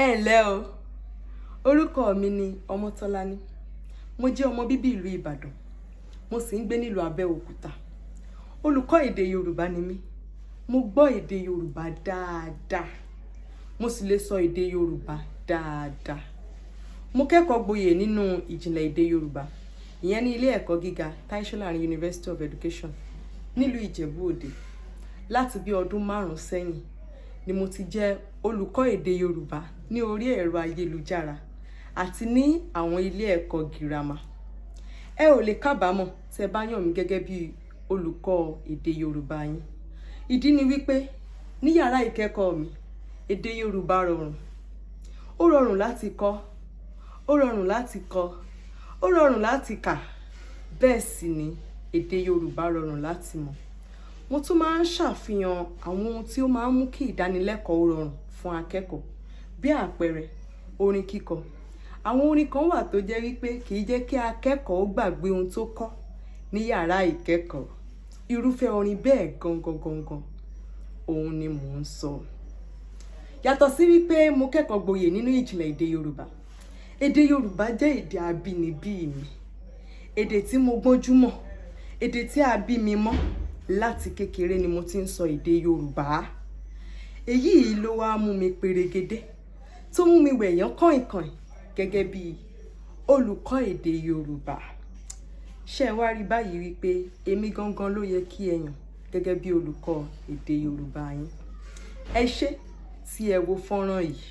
Ẹ ǹlẹ́ o, orúkọ mi ni Ọmọ́tọ́lání. Mo jẹ́ ọmọ bíbí ìlú Ìbàdàn, mo sì ń gbé nílùú Abẹ́òkúta. Olùkọ́ èdè Yorùbá ni mí. Mo gbọ́ èdè Yorùbá dáadáa, mo sì lè sọ èdè Yorùbá dáadáa. Mo kẹ́kọ̀ọ́ gboyè nínú ìjìnlẹ̀ èdè Yorùbá, ìyẹn ní ilé ẹ̀kọ́ gíga Tai Solarin University of Education nílùú Ìjẹ̀bú Òde. Láti bí ọdún 5 sẹ́yìn ni mo ti jẹ́ olùkọ́ èdè Yorùbá ní orí ẹ̀rọ ayélujára àti ní àwọn ilé ẹ̀kọ́ girama. Ẹ ò lè kábàámọ̀ tí ẹ bá yàn mí gẹ́gẹ́ bí olùkọ́ èdè Yorùbá yín. Ìdí ni wípé ní yàrá ìkẹ́kọ̀ọ́ mi, èdè Yorùbá rọrùn. Ó rọrùn láti kọ́, ó rọrùn láti kọ, ó rọrùn láti kà. Bẹ́ẹ̀ sì ni èdè Yorùbá rọrùn láti mọ̀. Mo tún máa ń ṣàfihàn àwọn ohun tí ó máa ń mú kí ìdánilẹ́kọ̀ọ́ rọrùn fún akẹ́kọ̀ọ́, bí àpẹẹrẹ orin kíkọ. Àwọn orin kan wà tó jẹ́ wípé kì í jẹ́ kí akẹ́kọ̀ọ́ ó gbàgbé ohun tó kọ́ ní yàrá ìkẹ́kọ̀ọ́. Irúfẹ́ orin bẹ́ẹ̀ gangan gangan, òun ni mò ń sọ. Yàtọ̀ sí wípé mo kẹ́kọ̀ọ́ gboyè nínú ìjìnlẹ̀ èdè Yorùbá, èdè Yorùbá jẹ́ èdè abínibí mi, èdè tí mo gbọ́njú mọ̀, èdè tí a bí mi mọ́. Láti kékeré ni mo ti ń sọ èdè Yorùbá. Èyí ló wá mú mi perégedé, tó mú mi wẹ̀yán kàìnkàìn gẹ́gẹ́ bí olùkọ́ èdè Yorùbá. Ṣé ẹ wá rí báyìí wípé èmi gangan ló yẹ kí ẹ yàn gẹ́gẹ́ bí olùkọ́ èdè Yorùbá yín? Ẹ ṣé tí ẹ wo fọ́nrán yìí.